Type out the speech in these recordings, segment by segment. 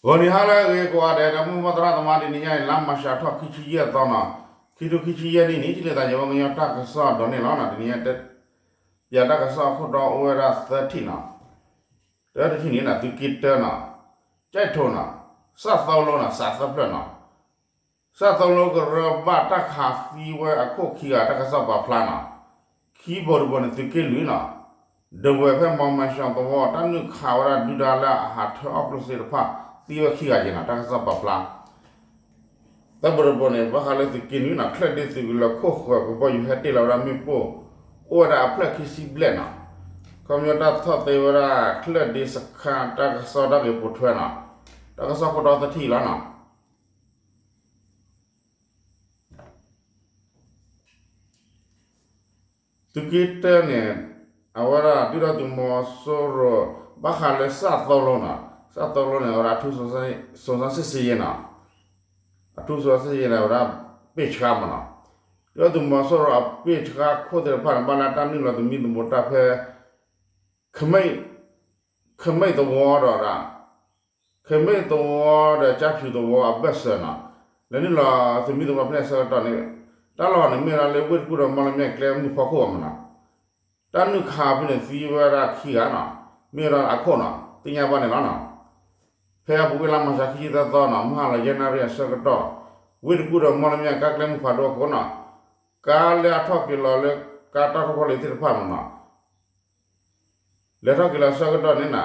ဂီၤနံၤဟါလၢအဂ့ၤကိးဂၤဒဲး ဒီပုၢ်ဝဲၢ်သရၣ်သမါ တနံၤညါအံၤ လါမၢ်ၡးထီၣ်ခံဆံယဲၢ်သီနီၤ, ခံထိခံဆံယဲၢ်နံၣ်န့ၣ် ထံၣ်လိာ်သးယဝဲကညီတၢ်ကစီၣ်ဒီးန့ၣ်လီၤနီၤ. တနံၤညါ ပၠးတၢ်ကစီၣ်အခိၣ်တီအိၣ်ဝဲဒၣ်သၢထံၣ်နီၤ. တၢတထံၣ်န့ၣ် သုးက့တၢနီၤ, ကၠဲးထိၣ်နီၤ, စၣ်သီလိနီၤ, စးသၢဖျၢၣ်နီၤ. စၣ်သီလိကရၢဘၣ်တၢ်ခးသံဝဲအခိၣ်ခံဂၤ တၢ်ကစီၣ်ပာ်ဖျါနီၤ. ခံဘိတဘိန့ၣ် သုးက့လွံၢ်နီၤ, ဒဝဲၢ်ဖဲမီၢ်မဲၣ်ၡီၣ်သဝီ တၢ်နုာ်ခးဝဲဒၣ်ဒုၣ်ဒါလၢအဟးထၢအီၣ်ကျိၣ်စ့တဖၣ် သံဝဲခံဂၤယဲၢ်နီၤ, တၢ်ကစီၣ်ပာ်ဖျါ သၢဘိတဘိန့ၣ် ဘၣ်ဃးလၢသုးက့နွံနီၤ, ချၢၣ်ဒ့သုးကလၢၤခိၣ်ဃၢၤ ကဘီယူၤဟဲတ့ၢ်လီၤဝဲဒၣ်မ့ၣ်ပိၢ် အိၣ်ဝဲဒၣ်အဖျၢၣ်ခံဆံဘျဲၣ်နီၤ. ခီပညီတၢ်ထီၣ်သ့ဝဲဒၣ် ချၢၣ်ဒ့စခါ တၢ်ကစီၣ်တၢ်ဂ့ၢ်ပိာ်ထွဲနီၤ. တၢ်ကစီၣ်ခိၣ်တီသၢထံၣ်အံၤလီၤနီၤ. သုးက့တၢန့ၣ် အဝဲဒၣ်ဒုၣ်ဒါသုးမီၤစိရိၤ ဘၣ်ဃးလၢစၣ်သီလိနီၤ, စၣ်သီလိန့ၣ် အဝဲဒၣ်အထူးစုံစမ်းစစ်ဆေးရေးနီၤ, အထူးစုံစမ်းစစ်ဆေးရေးန့ၣ် အဝဲဒၣ်ပ့ၢ်ဆှါမးနီၤ. ဒုၣ်ဒါသုးမီၤစိရိၤအပ့ၢ်ဆှါခိၣ်သ့ၣ်တဖၣ်န့ၣ် ဘၣ်လၢတၢ်နုာ်လီၤသမံသမိးတၢ်ဖဲ ခမ့ၢ် ခမ့ၢ်သဝီဒီး ခမ့ၢ်သဝီဒီးကၠၢ်ဖၠူၣ်သဝီအဘၢၣ်စၢၤနီၤ, လဲၤနုာ်လီၤသမံသမိးဖဲန့ၣ်အဆၢကတီၢ်န့ၣ် တၢ်လီၢ်န့ၣ် မ့ၢ်ဝဲဒၣ်လၢဝ့ၢ်တကူၣ်ဒီးမီၣ်လမၠဲၣ်ကျဲမုၢ်ဖီခိၣ်အမးနီၤ. တၢ်နုာ်ခးဖဲန့ၣ်သံဝဲဒၣ်ခံဂၤနီၤ, မ့ၢ်ဝဲဒၣ်အခိၣ်နီၤ သ့ၣ်ညါဘၣ်န့ၣ်လီၤနီၤ. ဖဲအပူၤကွံာ်လါမၢ်ၡးခံဆံသၢသီနီၤ, မုၢ်ဟါလီၤယဲၢ်နၣ်ရံၣ်အဆၢကတီၢ်, ဝ့ၢ်တကူၣ်ဒီးမီၣ်လမၠဲၣ်ကါကျဲမုၢ်ဖးဒိၣ်အခိၣ်နီၤ, ကါလၢအထီၣ်က့ၤလီၤလၢကါတၢ်ထီၣ်ဖီလ့ၤသ့ၣ်တဖၣ်မးနီၤ လဲၤထီၣ်က့ၤလီၤဆၢကတီၢ်န့ၣ်နီၤ,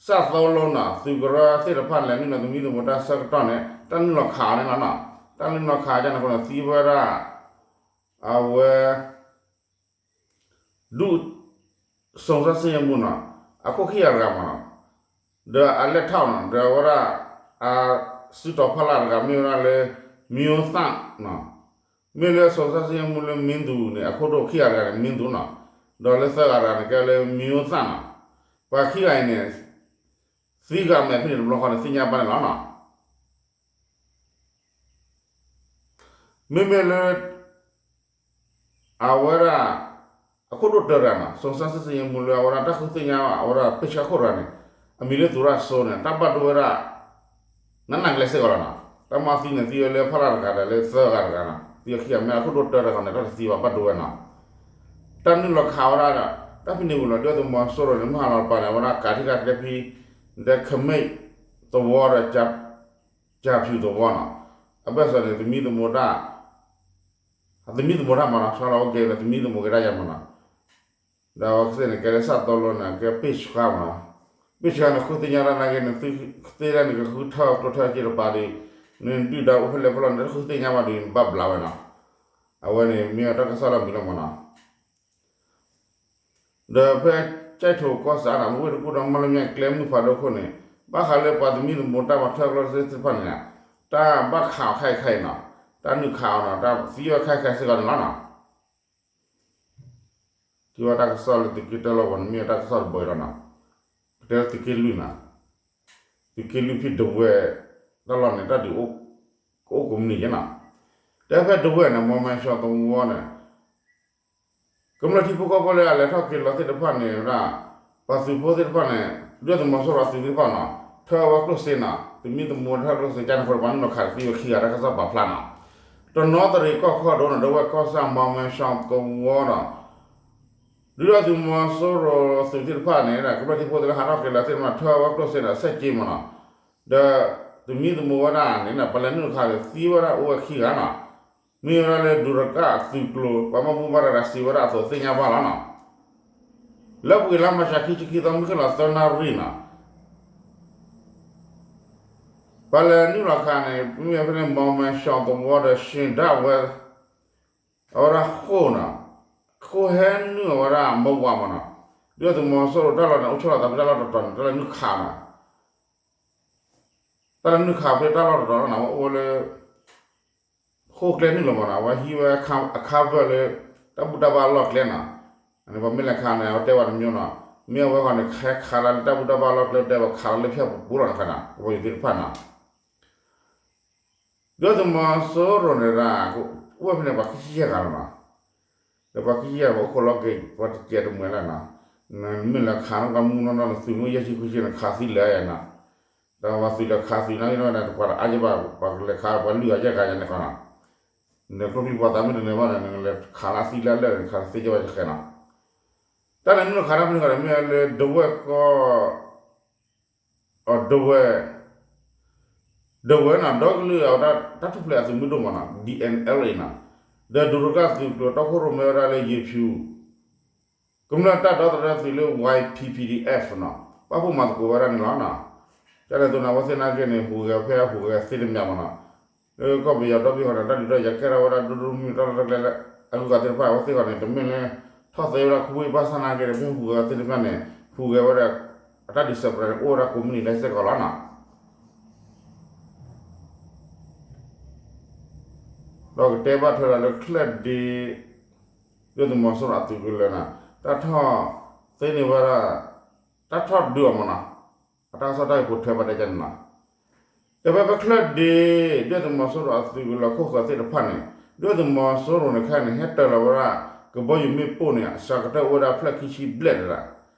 စၣ်သီလိနီၤ သုးကရၢသ့ၣ်တဖၣ်လဲၤနုာ်လီၤသမံသမိးတၢ်ဆၢကတီၢ်န့ၣ် တၢ်နုာ်လီၤခးအီၤန့ၣ်လီၤနီၤ. တၢ်နုာ်လီၤခးအီၤန့ၣ်အဃိန့ၣ် သံဝဲဒၣ် အဝဲ ဒုၣ်စုံစမ်းစစ်ရေးမှူးနီၤ, အခိၣ်ခံဂၤတဂၤမးနီၤ, ဒီးအလဲၤထီၣ်နီၤ ဒီးအဝဲဒၣ် အစုတီၤဖီလာ်တဂၤမ့ၢ်ဝဲဒၣ်လၢ မျိုးသန့်နီၤ, မ့ၢ်လၢစုံစမ်းစစ်ရေးမှူးလၢ မင်းသူ န့ၣ် အခိၣ်ဒိၣ်ခံဂၤတဂၤန့ၣ် မင်းသူ နီၤ, ဒီးလၢသၢဂၤတဂၤန့ၣ် ကဲလၢ မျိုးသန့် နီၤ, ပှၤခံဂၤအံၤန့ၣ် သံဂၤမဲာ်ဖဲန့ၣ်တဘျီဃီန့ၣ် သ့ၣ်ညါဘၣ်န့ၣ်လီၤနီၤ. မ့မ့ၢ်လၢ အဝဲဒၣ် အခိၣ်ဒိၣ်တၢတဂၤနီၤ, စုံစမ်းစစ်ရေးမှူးလၢအဝဲဒၣ်တၢ်ဃုသ့ၣ်ညါ အဝဲဒၣ်ပ့ၢ်ဆှါခိၣ်တဂၤန့ၣ် အမံၤလၢသူရၣ်စိန့ၣ် တၢ်ဘၣ်ဒိဝဲဒၣ် နးနးကလဲာ်စ့ၢ်ကီးလီၤနီၤ. တၢ်မၤသံန့ၣ် သံဝဲလၢဖီလာ်တဂၤဒီးလၢသၢဂၤတဂၤနီၤ, သံဝဲခံဂၤ မ့ၢ်အခိၣ်ဒိၣ်တၢတဂၤန့ၣ် တၢ်တသံဘၣ် ဘၣ်ဒိဝဲနီၤ. တၢ်နုာ်လီၤခးဝဲဒၣ်ဒီး တၢ်ဖဲန့ၣ်ဝံၤလီၤ ဒုၣ်ဒါသုးမီၤစိရိၤန့ၣ် မုၢ်ဟါလီၤတပၤန့ၣ် အဝဲဒၣ်ကးထံၣ်ကးကျဲဖဲ ဒီးခမ့ၢ်သဝီဒီး ကၠၢ်ဖၠူၣ်သဝီနီၤ, အဘၢၣ်စၢၤန့ၣ် သမံသမိးတၢ် သမံသမိးတၢ်မးနီၤ, ဆီလီၤအိၣ်က့ၤဒီး သမံသမိးက့ၤတၢ်ယါမးနီၤ. ဒီးအဝဲကသ့ၣ်န့ၣ် ကဲလၢစၣ်သီလိန့ၣ် ကဲပ့ၢ်ဆှါမးနီၤ, ပ့ၢ်ဆှါန့ၣ် ဃုသ့ၣ်ညါတၢ်နာ်က့န့ၣ် သုသ့ၣ်ညါန့ၣ် ကဃုထၢကျိထၢစ့ၢ်တပၤဒီး နဒုၣ်ဒါအိၣ်ဖဲလဲၣ်ဖဲလဲၣ်န့ၣ် တဃုသ့ၣ်ညါဘၣ်ဒီး နဘၣ်ဘျးဝဲနီၤ. အဝဲန့ၣ် မ့ၢ်အတၢ်ကစီၣ်လၢအမံၤလီၤမးနီၤ. ဒီးဖဲကၠဲးထိၣ်ကီၢ်စဲၣ်နီၤ ဝ့ၢ်တကူၣ်ဒီးမီၣ်လမၠဲၣ်ကျဲမုၢ်ဖးဒိၣ်ခိၣ်န့ၣ် ဘၣ်ဃးလၢပှၤသမံသမိးတၢ်ပှၤထၢကျိၣ်စ့သ့ၣ်တဖၣ်န့ၣ် တၢ်ဘၣ်ခးအီၤခဲအံၤခဲအံၤနီၤ, တၢ်နုာ်ခးအီၤနီၤ တၢ်သံဝဲခဲအံၤခဲအံၤစ့ၢ်ကီးန့ၣ်လီၤနီၤ. ထံၣ်ဘၣ်တၢ်ကစီၣ်လၢသုးက့တၢလီၢ်ပူၤန့ၣ် မ့ၢ်တၢ်ကစီၣ်တဘိအံၤလီၤနီၤ. ပတဲလၢသုးက့လွံၢ်နီၤ, သုးက့လွံၢ်ဖဲဒဝဲၢ်တၢ်လီၢ်န့ၣ် တၢ်ဒုးကအိၣ်ကိးမုၢ်နံၤယဲနီၤ. တဲဖဲဒဝဲၢ်န့ၣ် မီၢ်မဲၣ်စီၣ်သဝီန့ၣ် ကမျၢၢ်ထံဖိကီၢ်ဖိလၢအလဲၤထီၣ်က့ၤလီၤသ့ၣ်တဖၣ်န့ၣ်ဝဲဒၣ် ပှၤသုးဖိသ့ၣ်တဖၣ်န့ၣ် ဒုၣ်ဒါသုးမီၤစိရိၤအသုးသ့ၣ်တဖၣ်နီၤ ထၢဝဲကျိၣ်စ့နီၤ သမံသမိးထၢကျိၣ်စ့ ကန့ၣ်ဃိဒီး ပှၤနုာ်လီၤခးသံဝဲခံဂၤ တၢ်ကစီၣ်ပာ်ဖျါနီၤ. တနီသရံၣ်ကီၢ်ခီဒိၣ်နီၤ ဒဝဲၢ်ကီၢ်ဆၣ် မီၢ်မဲၣ်စီၣ်သဝီနီၤ ဒုၣ်ဒါသုးမီၤစိရိၤသုးသ့ၣ်တဖၣ်န့ၣ် ကမျၢၢ်ထံဖိသ့ၣ်တဖၣ်လၢဟးထီၣ်က့ၤလီၤသ့ၣ်တဖၣ် ထၢဝဲကျိၣ်စ့ဒီး စဲးက့မးနီၤ, ဒီးသမံသမိးဝဲဒၣ်န့ၣ် ပှၤလဲၤနုာ်ခးသံဝဲဒၣ်အိၣ်ဝဲခံဂၤနီၤ, မ့ၢ်ဝဲဒၣ်လၢဒူရကၣ်သုးကျိၤ ပှၤဘၣ်မူဘၣ်ဒါတဂၤစံးဝဲဒၣ်အသိးသ့ၣ်ညါဘၣ်လီၤနီၤ. လၢပူၤကွံာ်လါမၢ်ၡးခံဆံခံသီ မုၢ်ဃ့ၢ်လီၤသၢနၣ်ရံၣ်နီၤ ပှၤလဲၤနုာ်လီၤခးန့ၣ် မ့ၢ်ဝဲဖဲန့ၣ် မီၢ်မဲၣ်စီၣ်သဝီဒီး ရှ့ၣ်ဒၣ်ဝဲ အဝဲဒၣ်ဃိၣ်နီၤ, ဃိၣ်ဟဲနုာ်အဝဲဒၣ်မီၢ်ဝးမးနီၤ, ဒုၣ်ဒါသုးမီၤစိရိၤတၢ်လီၢ်န့ၣ် အိၣ်ဆီလီၤသးဖဲတၢ်လီၢ်တတီၤန့ၣ် တၢ်လဲၤနုာ်ခးနီၤ, တၢ်လဲၤနုာ်ခးဖဲတၢ်လီၢ်တတီၤလီၤနီၤ အဝဲအိၣ်ဝဲလၢ ဃိၣ်ကျဲနုာ်လီၤမးနီၤ, အဝဲဟံးဝဲအခါ အcover လၢ တၢ်ဘူၣ်တၢ်ဘါအလီၢ်ကျဲနီၤ, အန့ၣ်ပှၤမ့ၢ်လဲၤခးန့ၣ် အဝဲတဲဝဲတမံၤနီၤ, မ့ၢ်အဝဲဃီန့ၣ် ဟဲခးလၢတၢ်ဘူၣ်တၢ်ဘါအလီၢ်ကျဲ တဲဝဲခးလီၤလၢဖၠၣ်ပူၤပူၤလီၤနီၤခါနီၤ ကဘီယူၤသ့ၣ်တဖၣ်နီၤ ဒုၣ်ဒါသုးမီၤစိရိၤန့ၣ်ဒၣ် အိၣ်ဝဲဖဲန့ၣ် ပှၤခံဆံယဲၢ်ဂၤလီၤနီၤ, ဒီးပှၤခံဆံယဲၢ်ဂၤ ပှၤအိၣ်ခိးလီၤက့ၤ ပှၤတစဲးတမှဲၤလၢနီၤ, မ့ၢ်လဲၤခးနီၢ်ကီၢ်မူနီၢ်နီၢ် နသုးမုၢ်ယဲၢ်ဆံဃုဆံန့ၣ် ခးသံလၢာ်ယဲနီၤ, ဒီးပှၤသုးလဲၤခးသုးနာ်က့န့ၣ် ပှၤတအါယဲဘၣ် ပှၤကလဲၤခးပှၤလွံၢ်ဂၤယဲၢ်ဂၤယဲန့ၣ်ခီနီၤ, နကျိချံပှၤသးမ့ၢ်တနၢၤဘၣ်န့ၣ် နကလဲၤခးလၢအသံလၢအလၢာ်န့ၣ် ခးလၢသ့ယဲၢ်ဘၣ်ယဲၢ်ဃဲနီၤ, တၢ်န့ၣ်မ့ၢ်နခးတၢ်ဖဲန့ၣ်ဃီဒီး မ့ၢ်လၢဒဝဲၢ်ကီၢ် အဒဝဲၢ် ဒဝဲၢ်နီၤ ဒီကလုာ်အဝဲဒၣ်တၢ်ထူၣ်ဖျဲးအသုးမုၢ်ဒိၣ်မးနီၤ D N L A နီၤ, ဒီးဒိတကၢ်သုးကျိၤတီခိၣ်ရိၣ်မဲဝဲဒၣ်လၢယ့ၤဖၠူ ကမျၢၢ်တၢ်ဒီသဒၢသုးလၢ Y P P D F နီၤ ပာ်ဖှိၣ်မၤသကိးဝဲဒၣ်န့ၣ်လီၤနီၤ, ကန့ၣ်အသိးန့ၣ် အဝဲသ့ၣ်နာ်က့န့ၣ် ဟူးဂဲၤဖဲဟူးဂဲၤသ့တမံၤမးနီၤ, လၢကီၢ်ပယီၤဒီဘ့ၣ်ဃီန့ၣ် တၢ်ဒုးတၢ်ယၤကဲထီၣ်ဝဲဒၣ်ဒိၣ်ဒိၣ်မုၢ်မုၢ်တၢ်လီၢ်တၢ်ကျဲလၢ အဂုၤအဂၤသ့ၣ်တဖၣ် အဝဲသ့ၣ်ဃီန့ၣ် တမ့ၢ်လၢ ထီၣ်သဲဝဲဒၣ်ခူဝ့ၢ်ဘၣ်ဆၣ်နာ်က့ဒီး ဖဲဟူးဂဲၤသ့တဖၣ်န့ၣ် ဟူးဂဲၤဝဲဒၣ် အတၢ်ဒုးစဲးပြဲးန့ၣ် အိၣ်ဝဲဒၣ်ကိးမုၢ်နံၤဒဲးစ့ၢ်ကီးလီၤနီၤ, ဒီးကတဲဘၣ်ထွဲဒီးလၢချၢၣ်ဒ့ ဒုၣ်ဒါသုးမီၤစိရိၤအသုးကလၢၤန့ၣ် တၢ်ထီၣ်သ့န့ၢ်ဝဲဒၣ် တၢ်ထီၣ်ဒုးအီၤမးနီၤ, အတၢ်ကစီၣ်တၢ်ဂ့ၢ်ဖိထွဲဘၣ်တဲကန့ၣ်နီၤ, တဲဖဲပချၢၣ်ဒ့ ဒုၣ်ဒါသုးမီၤစိရိၤအသုးကလၢၤခိၣ်ဃၢၤသ့ၣ်တဖၣ်န့ၣ် ဒုၣ်ဒါသုးမီၤစိရိၤန့ၣ်ခဲအံၤန့ၣ် ဟဲတၢၤလီၤဝဲဒၣ် ကဘီယူၤမ့ၣ်ပိၢ်န့ၣ် အစှၤကတၢၢ်အိၣ်ဝဲဒၣ်ဖျၢၣ်ခံဆံဘျဲၣ်တဒၣ်,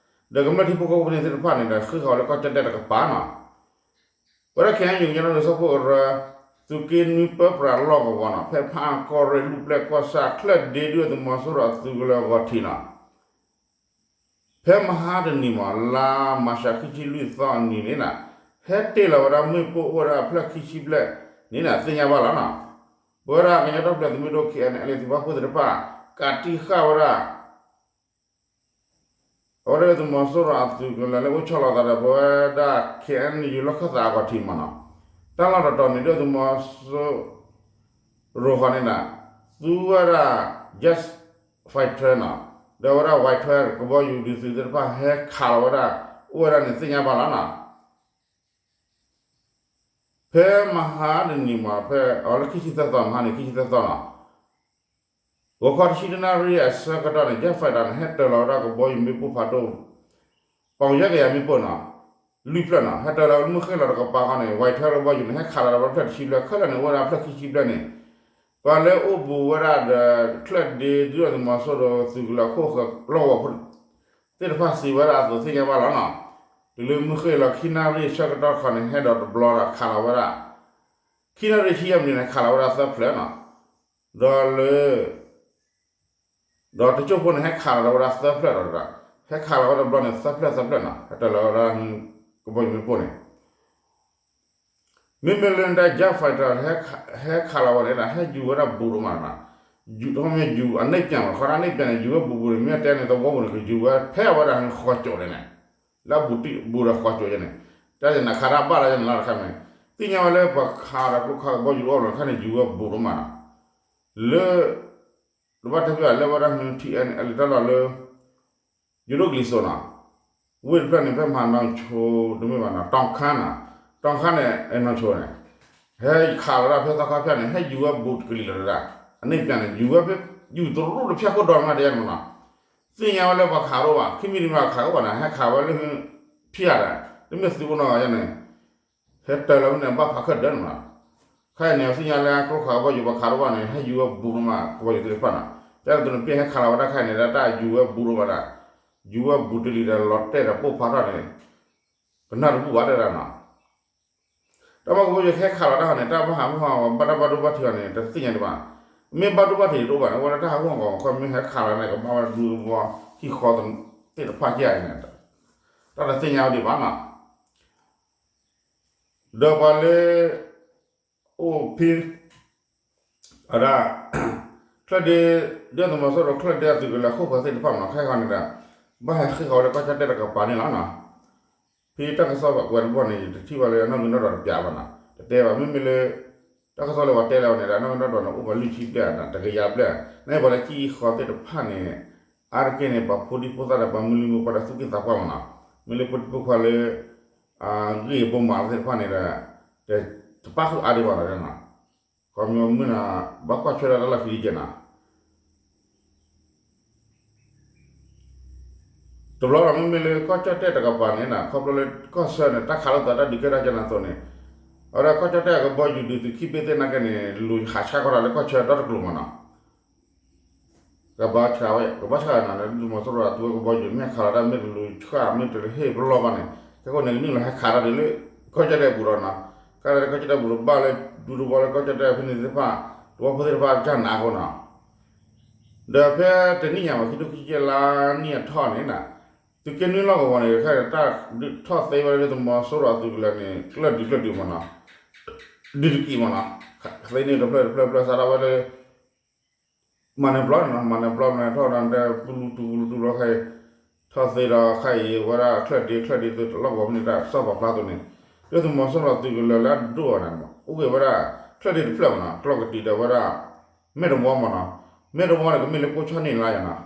ဒီးကမျၢၢ်ထံဖိကီၢ်ဖိန့ၣ်သ့ၣ်တဖၣ်န့ၣ်ဒီး ဃ့ၢ်ဃီၤဝဲလၢကီၢ်ကၠီၣ်တဲၣ်တကပၤနီၤ, ဝဲဒၣ် K N U ကညီဒီကလုာ်စၢဖှိၣ်ကရၢ သုးက့နွံပၢပြးလီၢ်ကဝီၤနီၤ ဖဲဖးအၣ်ကီၢ်ရ့ၣ်လူၢ်ပျဲၢ်ကီၢ်ဆၣ် ချၢၣ်ဒ့ ဒုၣ်ဒါသုးမီၤစိရိၤအသုးကလၢၤဂီၤထံးနီၤ ဖဲမဟါတနံၤမး လါမၤရှးခံဆံလွံၢ်သီအနံၤန့ၣ် ဟဲတ့ၢ်လီၤဝဲဒၣ်မ့ၣ်ပိၢ်အိၣ်ဝဲဒၣ်ဖျၢၣ်ခံဆံဘျဲၣ်န့ၣ် သ့ၣ်ညါဘၣ်လီၤနီၤ, ပဝဲဒၣ်ကညီဒီကလုာ်သုးမုၢ်ဒိၣ် K N L A သုးပာ်ဖှိၣ်သ့ၣ်တဖၣ် ကးတံၢ်ဃာ်ဝဲဒၣ် အဝဲဒၣ်ဒုၣ်ဒါသုးမီၤစိရိၤအသုးကလၢၤလၢအိၣ်ဆီလီၤသးဒီး ပဝဲဒၣ် K N U လီၢ်ခၢၣ်သးအဂီၤထံးမးနီၤ, တၢ်လီၢ်တတီၤန့ၣ် ဒုၣ်ဒါသုးမီၤစိရိၤဃီန့ၣ် သူဝဲဒၣ် jet fighter နီၤ, ဒီးအဝဲဒၣ် Y twelve ကဘီယူၤဒုးသုးသ့ၣ်တဖၣ်ဟဲခးလီၤဝဲဒၣ် အိၣ်ဝဲဒၣ်န့ၣ်သ့ၣ်ညါဘၣ်လီၤနီၤ. ဖဲမဟါတနံၤမး ဖဲအလီၢ်ခံဆံသၢသီ မဟါန့ၣ် ခံဆံသၢသီနီၤ, ဂီၤခီတဆံတနၣ်ရံၣ်အဆၢကတီၢ်န့ၣ် jet fighter န့ၣ် ဟဲတၢၤလီၤဝဲဒၣ်ကဘီယူၤမ့ၣ်ပိၢ်ဖးဒိၣ် ပီၣ်ယဲၢ်ကယၤမ့ၣ်ပိၢ်နီၤ, လွံၢ်ဖျၢၣ်နီၤ, ဟဲတၢၤလီၤမုၢ်ဃ့ၢ်လီၤတကပၤဃီန့ၣ် Y twelve ကဘီယူၤန့ၣ် ဟဲခးလီၤဝဲဒၣ်ဖျၢၣ်တဆံဘျဲၣ်, ခဲလၢာ်န့ၣ် အိၣ်ဝဲဒၣ်ဖျၢၣ်ခံဆံဘျဲၣ်န့ၣ်, ပှၤလၢအိၣ်ဘူးဝဲဒၣ်ဒီး ချၢၣ်ဒ့ ဒုၣ်ဒါသုးမီၤစိရိၤသုးကလၢၤခိၣ်ဃၢၤလီၢ်ကဝီၤဖိ သ့ၣ်တဖၣ်စံးဝဲဒၣ်အသိးသ့ၣ်ညါဘၣ်လီၤနီၤ. တုၤလၢမုၢ်ဃ့ၢ်လီၤခံနၣ်ရံၣ်ဆၢကတီၢ်တခီန့ၣ် ဟဲဒီးတဘျီဒီးခးလီၤဝဲဒၣ် ခံနၣ်ရံၣ်ဆံယဲၢ်မံးနံးန့ၣ် ခးလီၤဝဲဒၣ်သၢဖျၢၣ်နီၤ, ဒီးလၢ ဒီးတစိၢ်ဖိန့ၣ် ဟဲခးလီၤဝဲဒၣ်သၢဖျၢၣ်ဒီး ဟဲခးလီၤဝဲဒၣ်တဘျီန့ၣ် သၢဖျၢၣ်သၢဖျၢၣ်နီၤ, ဟဲတၢၤလီၤဝဲဒၣ် ကဘီယူၤမ့ၣ်ပိၢ်န့ၣ် မ့မ့ၢ်လၢနတၢ် jet fighter ဟဲခးလီၤဝဲန့ၣ် ဟဲယူၤဝဲဒၣ်ဘူးဒိၣ်မးနီၤ, ယူၤထီၣ်မ့ၢ်ယူၤအန့ၢ်ပၠးမး ခီဒၣ်န့ၢ်ပၠးန့ၣ် ယူၤဝဲဘူးဘူးန့ၣ် မ့ၢ်တဲန့ၣ် သဝီပူၤန့ၣ် ကယူၤဝဲဖဲအဝဲဒၣ်ဟဲဃီၤကၠိးန့ၣ်န့ၣ်, လၢအဘူးတံၢ်ဘူးဒီးဃီၤကၠိးယဲန့ၣ်, တၢ်ယနၤခးတၢ်ဘၣ်လၢယနၤလီၤတခါမ့ၢ်, သ့ၣ်ညါဝဲလၢပှၤခးဒီးကျိခးကဘီယူၤတအိၣ်လီၤတခါန့ၣ် ယူၤဝဲဘူးဒိၣ်မးနီၤ, လၢ တဘၣ်တဲဖဲလၢဝဲဒၣ် T N L တၢ်လီၢ်လၢ ယိၤဒိၣ်ကလံၤစိးနီၤ, ဝ့ၢ်တဖျၢၣ်န့ၣ် ဖဲမဟါနီၢ်ဆိတမ့ၢ်ဘၣ်နီၤ တီခါနီၤ, တီခါန့ၣ် နီၢ်ဆိန့ၣ် ဟဲခးလီၤဒၣ်ဖဲသီခါဖျၢၣ်န့ၣ် ဟဲယူၤဝဲဘူးတကလံၤလီၤဒၣ်, အန့ၢ်ပၠးန့ၣ် ယူၤဝဲဖဲ ယူၤတရူၢ်တဖၠၣ်ခိၣ်ဒီမးတယါန့ၣ်မးနီၤ, သ့ၣ်ညါဝဲလၢပှၤခးတအိၣ်ဘၣ် ခံမံၤတမံၤခးကအိၣ်ဘၣ်န့ၣ် ဟဲခးဝဲလၢ ဖံးယၤဒီး တမ့ၢ်သုးအိၣ်နီၢ်ဂၤယဲန့ၣ် ဟဲတၢၤလီၤမ့ၢ်န့ၣ် ဘၣ်ဖးခၢၣ်ဒၢန့ၣ်မး, ခဲအံၤန့ၣ် သ့ၣ်ညါလၢကျိခးကဘီယူၤပှၤခးတအိၣ်ဘၣ်န့ၣ် ဟဲယူၤဝဲဘူးဒိၣ်မး ကဘီယူၤသ့ၣ်တဖၣ်နီၤ, ကဲသိးန့ၣ် ပ့ၢ်ဟဲခးလီၤဝဲဒၣ်ခဲအံၤန့ၣ် တၢ်ယူၤဝဲဘူးဒိၣ်မးဒၣ်, ယူၤဝဲဘူးတလံၤဒီးလီၤတဲာ်ဒီးပိၢ်ဖးထီၣ်န့ၣ် ကနၣ်တဘူၣ်ဘၣ်တဲဒၣ်နီၤ တၢ်ဘၣ်ကဘီယူၤဟဲခးလီၤတၢ်ဟီန့ၣ် တၢ်ဘၣ်ဟးဂီၤဘၣ်တၢ်ဘၣ်ဒိဘၣ်ထံးအီၤန့ၣ် တသ့ၣ်ညါဒံးဘၣ်, မ့ၢ်ဘၣ်ဒိဘၣ်ထံးတအိၣ်ဘၣ်န့ၣ် အဝဲဒၣ်တၢ်ဟးဂီၤကီး ခီမ့ၢ်ဟဲခးလီၤန့ၣ် ကဘၣ်ဝဲဒူသဝီ ဟံၣ်ဃီသ့ၣ်တဖၣ်ကဲန့ၣ် တၢ်တသ့ၣ်ညါဝဲဒံးဘၣ်နီၤ ဒီးပှၤလၢ အိၣ်ဖဲ အဝဲဒၣ် ချၢၣ်ဒ့ ဒုၣ်ဒါသုးမီၤစိရိၤ ချၢၣ်ဒ့အသုးကလၢၤခိၣ်ဃၢၤသ့ၣ်တဖၣ်မး ခဲခီန့ၣ်ဒီး ဘၣ်ဟဲဃ့ၢ်ဃီၤဝဲလၢကီၢ်ကၠီၣ်တဲၣ်တကပၤန့ၣ်လီၤနီၤ. ဖဲတၢ်ကစီၣ်ကွဲးတဘျီန့ၣ် ယတထံၣ်ဘၣ်လၢအနီၣ်ဂံၢ်နီၣ်ဒွးတပျးဘၣ်နီၤ. တတဲဘၣ် မ့မ့ၢ်လၢ တၢ်ကစီၣ်လၢပှၤတဲလၢအီၤန့ၣ်ဒီး အနီၣ်ဂံၢ်နီၣ်ဒွးန့ၣ် အိၣ်ပှၤလွံၢ်ဆံဘျဲၣ် တကယၤဘျဲၣ် န့ၣ်ပှၤလၢကံၢ်ဃီသ့ၣ်တဖၣ်န့ၣ် အါတက့ၢ်န့ၣ် ပှၤဖိဒံဖိသၣ်ဒီးပှၤမုၢ်လံၢ်မုၢ်ပှၢ်ဒီးသူၣ်က့သးပှၢ်မးနီၤ. မ့ၢ်လၢဖိဒံဖိခွါလၢ အဂ့ၢ်အဘိမးသ့ၣ်တဖၣ်န့ၣ်ဒီး တပၣ်ဃုာ်အါဒံးဘၣ်နီၤ. ခီမ့ၢ်မုၢ်နၤ ဘၣ်ကွၢ်ဆၢဒၣ်တၢ်လီၢ်ခံဒံးကဲနီၤ. တဘျီလီၤ မ့မ့ၢ်လၢကီၢ်ကၠီၣ်တဲၣ်တကပၤန့ၣ်နီၤ ခီဖျိလၢကီၢ်ဆၢန့ၣ် တၢ်ခးလိာ်သးတၢ်ဒုးကဲထီၣ်ကဲနီၤအသိးန့ၣ် အဝဲဒၣ်ကီၢ်ကၠီၣ်တဲၣ်အကဘီယူၤဒုးသုးခံဘ့ၣ်သ့ၣ်နာ်က့န့ၣ် လူၤဟးဆှၣ်ခီၣ်ထီၣ်လၢကီၢ်ဆၢဒီတကျိၤမးနီၤ. ကဘၣ်ဆှၣ်ဝဲ ကဘၣ်ဆှၣ်နီၤ လၢသုးမီၤစိရိၤအသုးဝဲကဘီယူၤ မ့ၢ်ဟဲခးလီၤတၢ်မ့ၢ်တလူၤဆှၣ် မ့ၢ်တဟ့ၣ်ပလီၢ်ဘၣ်န့ၣ် ခဲကိာ်န့ၣ် ကနုာ်လီၤဟဲခးတၢ်ဒ်လၢ ကီၢ်ကၠီၣ်တဲၣ်အပူၤဒီးနီၤ, ခါဒီးကီၢ်ကၠီၣ်တဲၣ်အပူၤဒီးဘၣ်လၢဒူသဝီလၢကီၢ်ကၠီၣ်တဲၣ်ဖဲန့ၣ်သ့ၣ်တဖၣ် သဝီဖိသ့ၣ်တဖၣ်ကၢ်နးအဃိနီၤ, ဒီးဖဲတနံၣ်ညါဘၣ် ခံထိခံဆံယဲၢ်လါနံၣ်အထီၣ်န့ၣ်နီၤ, သုးက့နွံလီၢ်ကဝီၤန့ၣ် ခဲအံၤတၢ်ထီၣ်သ့ဝဲဒၣ်ဒုၣ်ဒါသုးကလၢၤန့ၣ် ကျၢၢ်ဒံးကျၢၢ်ဒံးမ့ၢ်နီၤ, ဒုးတကံးမ့ၢ်နီၤ, သ့န့ၣ်တဖျၢၣ်တဖျၢၣ်တဖျၢၣ်စးထီၣ်ဝဲလၢ မၤနၢၤပျီန့ၣ်နီၤ, မၤနၢၤပျီန့ၣ်ထီၣ်ဒီးတဲပူလူတူပူလူတူလီၤခဲအံၤ, ထီၣ်သ့ဒီးခဲအံၤဝဲဒၣ်ချၢၣ်ဒ့ချၢၣ်ဒ့သုးလီၢ်ကဝီၤဖဲန့ၣ်တၢ်ကစီၣ်ပာ်ဖျါအသိးန့ၣ်, ဒုၣ်ဒါသုးမီၤစိရိၤသုးကလၢၤလၢအဒိၣ်အီၤန့ၣ် အိၣ်က့ၤဝဲဒၣ်ချၢၣ်ဒ့တဖျၢၣ်မ့ၢ်နီၤ, ကျီၢ်ကတံာ်ဒီးဝဲဒၣ် မဲၢ်တဝီမ့ၢ်နီၤ, မဲၢ်တဝီန့ၣ်ကမ့ၢ်လၢကိးဆီန့ၣ်လါယၤနီၤ,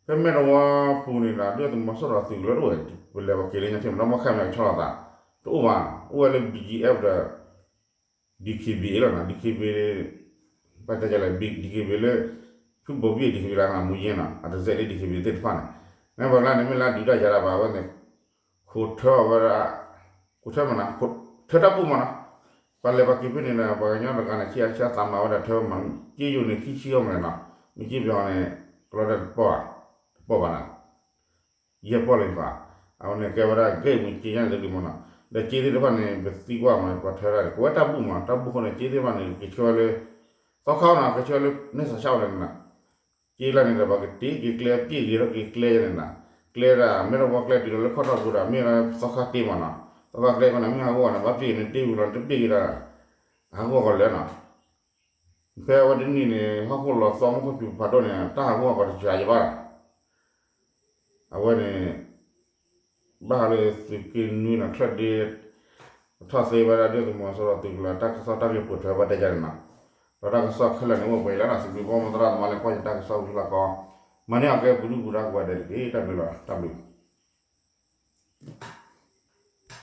ဖဲမဲၢ်တဝီပူၤန့ၣ်ဒီး ဒုၣ်ဒါသုးမီၤစိရိၤသုးကလၢၤတအိၣ်ဝဲ, ပလဲၤပှၤက့ၤလၢညါထံၣ်မ့ၢ်နီၤ, မ့ၢ်ခါမ့ၢ်ကဆီလီၤသး တအိၣ်ဘၣ်, အိၣ်ဝဲလၢ ဘီကီၢ်အ့ၣ်အ့ဖ် ဒီး ဒံၣ်ခ့ဘ့ၣ်လီၤနီၤ, ဒံၣ်ခ့ဘ့ၣ်, ဘၣ်တဲလဲၣ် ဒံၣ်ခ့ဘ့ၣ်လၢ ဖုဘိဘံၣ်ဒံၣ်ခ့ဘ့ၣ်လၢမူယ့နီၤ, အတစဲးလၢဒံၣ်ခ့ဘ့ၣ်သ့ၣ်တဖၣ်န့ၣ်, မ့ၢ်ပှၤကျါန့ၣ် မ့ၢ်လၢဒုးတၢ်ယၤဒၣ်ဘၣ်ဝဲန့ၣ်, ခိးထၢအီၤဝဲဒၣ်, ခိးထၢမ့ၢ်နီၤ, ထၢတၢ်ဘူၣ်မ့ၢ်နီၤ, ပှၤလဲၤပှၤက့ၤဖဲန့ၣ်ဒီး ပှၤကညီတဂၤန့ၣ် ဆံးအါဆံးအါသးမၤဝဲဒၣ်ထၢမ့ၢ်နီၤ, က့ယိာ်န့ၣ် ခံဆံအီၤမ့ၢ်လဲၣ်နီၤ, မ့ၢ်က့ပယီၤန့ၣ် ကလီတၢ်တပီၢ်ဘၣ်, တပီၢ်ဘၣ်နီၤ ယဲၢ်ပီၢ်လၢၤဃီ, အဝဲန့ၣ်ကဲဝဲဒၣ် ဂိတ် မ့ၢ်က့ညါန့ၣ်တဂ့ၤမ့ၢ်နီၤ, ဒီးက့သ့ၣ်တဖၣ်န့ၣ် ပသံကွၢ်မ့ၢ် ပှၤထၢတၢ်န့ၣ် ကဝဲတၢ်ဘူၣ်မ့ၢ် တၢ်ဘူၣ်ဃိန့ၣ် က့သ့ၣ်တဖၣ်န့ၣ် ကဆှၢလၢ သီခါနီၤ ကဆှၢလၢ နဲၣ်စးဆါဝဲန့ၣ်နီၤ, က့လၢန့ၣ်ဒီး ပှၤကတ့က့ၤကျဲ ပ့ၢ်ဂ့ၤထီၣ်က့ၤကျဲယဲန့ၣ်နီၤ, ကျဲဒၣ် မဲၢ်တဝီကျဲတုၤလီၤလၢခီၣ်ထီၣ်ပူၤဒီး မ့ၢ်လၢသီခါတ့မ့ၢ်နီၤ, သီခါကျဲကီးန့ၣ် မ့ၢ်ဟးဂီၤန့ၣ် ဘၣ်ပ့ၢ်ဂ့ၤန့ၣ် တ့ဝံၤလီၤ တပ့ၢ်ဂ့ၤဒီး ဟးဂီၤကီးလၢာ်နီၤ ဖဲအဝဲတနံၣ်န့ၣ် ဟီၣ်ခိၣ်လီၤသီမူခိၣ်စူၤဖးဒိၣ်န့ၣ် တၢ်ဟးဂီၤကီးတစှၤယဘၣ်, အဝဲန့ၣ် ဘၣ်ဃးလၢသုးက့နွံနီၤ ချၢၣ်ဒ့ ထီၣ်သ့ဝဲဒၣ်ဒုၣ်ဒါသုးမီၤစိရိၤသုးကလၢၤ တၢ်ကစီၣ်တၢ်ဂ့ၢ်ပိာ်ထွဲဘၣ်တဲယါန့ၣ်နီၤ, ဒီးတၢ်ကစီၣ်ခဲလၢာ်န့ၣ် အိၣ်ပှဲၤလၢနီၤ စံးဘျုးဘၣ်မိၢ်သရၣ်သမါလၢကွၢ်ယတၢ်ကစီၣ်ဝံၤလီၤကီး, မၤန့ၢ်အီၤကဲပူၤဒုၣ်ပူၤဒါကိးဂၤဒဲးတက့ၢ် တၢ်ဘျုးလီၤ တၢ်ဘျုး